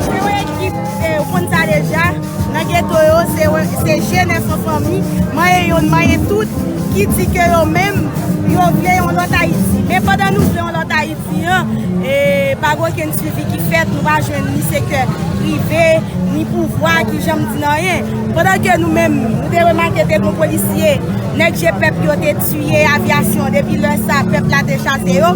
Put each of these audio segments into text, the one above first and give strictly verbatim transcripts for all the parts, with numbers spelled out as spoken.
Se yon ekip, eh, ou konn sa deja. Nan geto yo, se, se G nèf an fanmi, manyen youn, manyen tout, ki di ke yo menm, yo vle yon lòt Ayiti. Men pandan nou vle yon lòt Ayiti an, e, pa gen okenn swivi ki fèt, nou pa jwenn ni sektè prive, ni pouvwa ki janm di n anyen. Pandan ke nou menm, nou te remake te gen polisye, nèg je pèp yo te tiye avyasyon. Depi lè sa, pèp la te chase yo.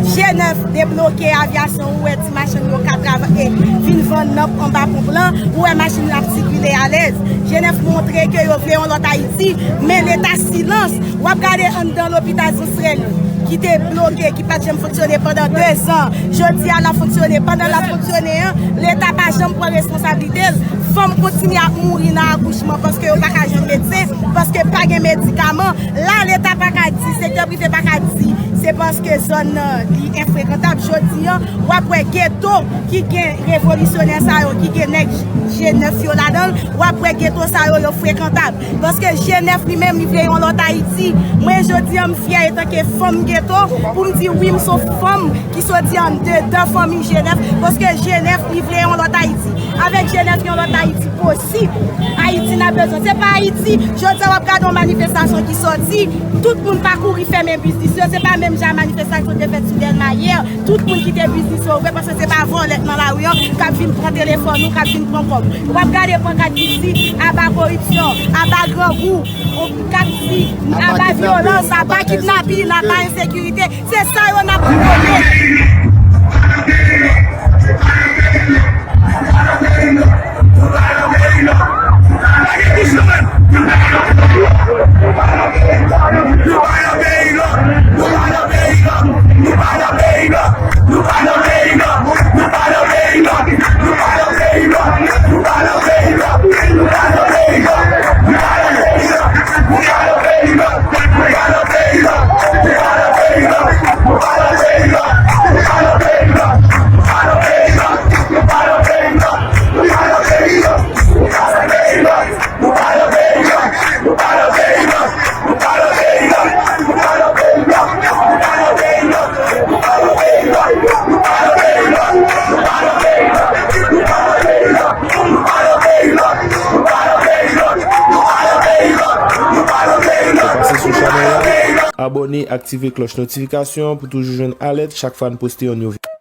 G nèf debloke avyasyon, ou wè ti machann yo ka travay, vin vann nan anba ponp lan, ou wè machin ap sikile alèz. G nèf montre ke yo vle yon lòt Ayiti, men Leta silans. W ap gade anndan lopital Zanstrèl ki te bloke, ki pa t janm fonksyone pandan de zan. Jodi a, l ap fonksyone. Pandan l ap fonksyone an, Leta pa janm pran responsablite l. Fanm kontinye ap mouri nan akouchman paske yo pa ka jwenn medsen, paske pa gen medikaman. La, Leta pa ka di, sektè prive pa ka di, se paske zòn nan, li enfrekantab. Jodi an, w ap wè geto ki gen revolisyonè sa yo, ki gen nèg G nèf yo ladan l, w ap wè geto sa yo, yo frekantab. Paske G nèf li menm, li vle yon lòt Ayiti. Mwen, jodi an, m fyè etanke fanm geto pou m di wi, m se yon fanm ki soti andedan fanmi G nèf, paske G nèf, li vle yon lòt Ayiti. Avèk G nèf, yon lòt Ayiti posib. Ayiti n ap bezwen. Se pa Ayiti, jodi a w ap gade yon manifestasyon ki sòti, tout moun pa kouri fèmen biznis yo, se pa menm jan manifestasyon te fèt sou Dèlma yè, tout moun kite biznis yo ouvè, paske se pa vòlè k nan lari an k ap vin pran telefòn ou, k ap vin pran kòb. W ap gade pankat ki di, aba koripsyon, aba grangou, k ap di, aba vyolans, aba kidnapin, aba ensekirite. Se sa yo n ap pwomote. Pase sou chanèl la, abòne, aktive klòch notifikasyon pou toujou jwenn alèt chak fwa n poste yon nouvo.